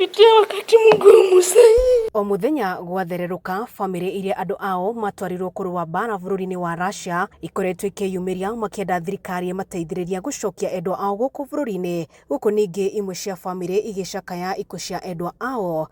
Tunapitia wakati mgumu sahii. O mũthenya gwathererũka, bamĩrĩ iria andũ ao matwarirwo kũrũa mbara bũrũri-inĩ wa Russia ikoretwo ikĩyumĩria makĩenda thirikari ĩmateithĩrĩria gũcokia endwa ao gũkũ bũrũri-inĩ, gũkũ ningĩ imwe cia bamĩrĩ igĩcakaya ikuũ cia endwa ao.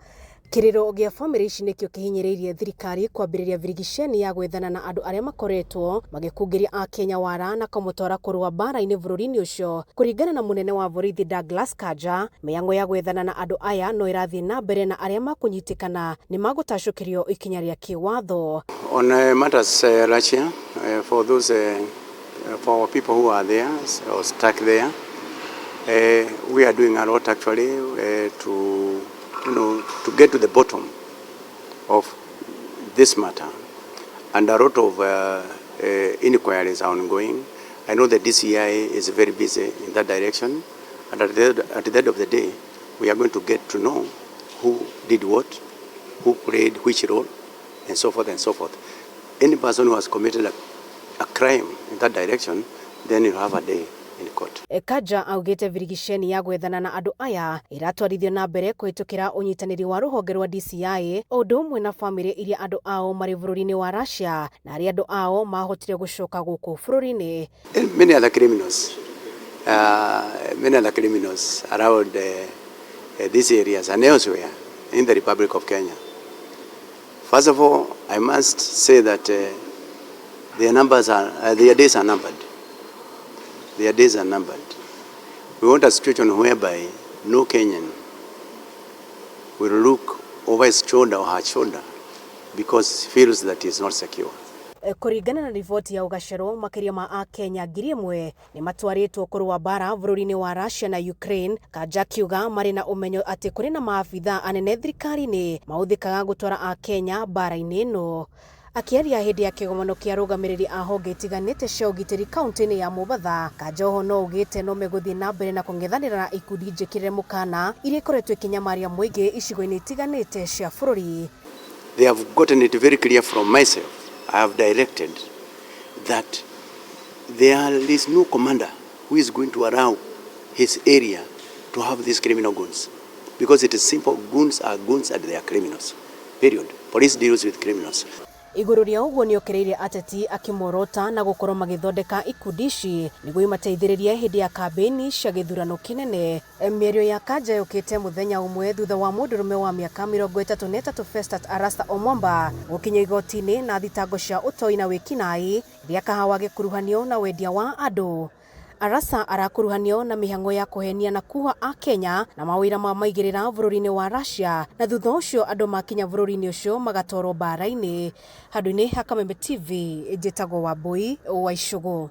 Kĩrĩro gĩa bamĩrĩ ici nĩkĩo kĩhinyĩrĩirie thirikari kwambĩrĩria birigiceni ya gwethana na andũ arĩa makoretwo magĩkungĩria akenya wara na kũmũtwara kũrũa mbara-inĩ bũrũri-inĩ ũcio. Kũringana na mũnene wa borithi Douglas Kanja, mĩhang'o ya gwethana na andũ aya no ĩrathiĩ na mbere na arĩa makũnyitĩkana nĩ magũtacũkĩrio ikinya rĩa kĩwatho. On matters Russia, for those for our people who are there or stuck there, we are doing a lot actually to to get to the bottom of this matter, and a lot of inquiries are ongoing. I know the DCI is very busy in that direction, and at the end of the day, we are going to get to know who did what, who played which role, and so forth and so forth. Any person who has committed a crime in that direction, then you have a day in court. Kanja augĩte birigiceni ya gwethana na andũ aya ĩratwarithio na mbere kũhĩtũkĩra ũnyitanĩri wa rũhonge rwa DCI o ũndũ ũmwe na bamĩrĩ iria andũ ao marĩ bũrũri-inĩ wa Russia na arĩa andũ ao mahotire gũcoka gũkũ bũrũri-inĩ. And many other criminals around these areas and elsewhere in the Republic of Kenya. First of all, I must say that their days are numbered. Their days are numbered. We want a situation whereby no Kenyan will look over his shoulder or her shoulder because he feels that he is not secure. Kũringana na riboti ya ũgacerwo, makĩria ma akenya 1,000 nĩ matwarĩtwo kũrũa mbara bũrũri-inĩ wa Russia na Ukraine. Kanja akiuga marĩ na ũmenyo atĩ kũrĩ na maabitha anene thirikari-inĩ mahũthĩkaga gũtwara akenya mbara-inĩ ĩno. Akĩaria hĩndĩ ya kĩgomano kĩa arũgamĩrĩri a honge itiganĩte cia ũgitĩri kaunti-inĩ ya Mombatha, Kanja oho no augĩte no megũthiĩ na mbere na kũng'ethanĩra na ikundi njĩkĩrĩre mũkana iria ikoretwo ikĩnyamaria mũingĩ icigo-inĩ itiganĩte cia bũrũri. They have gotten it very clear from myself. I have directed that there is no commander who is going to allow his area to have these criminal goons. Because it is simple, goons are goons and they are criminals. Period. Police deals with criminals. Igũrũ rĩa ũguo, nĩokereirie ateti akĩmorota na gũkorwo magĩthondeka ikundi ici nĩguo imateithĩrĩrie hĩndĩ ya kambĩini cia gĩthurano kĩnene. Mĩario ya Kanja yũkĩte mũthenya ũmwe thutha wa mũndũrũme wa mĩaka 33 Festus Arasta Omwamba gũkinya igoti-inĩ na thitango cia ũtoi na wĩkinaĩ rĩa kahawa gĩkuruhanio na wendia wa andũ. Arasa arakuruhanio na mĩhang'o ya kũhenia na kuoha akenya na mawĩra ma maigĩrĩra bũrũri-inĩ wa Russia, na thutha ũcio andũ makinya bũrũri-inĩ ũcio magatwarwo mbara-inĩ. Handũ-inĩ ha Kameme TV, njĩtagwo Wambui wa Icũgũ.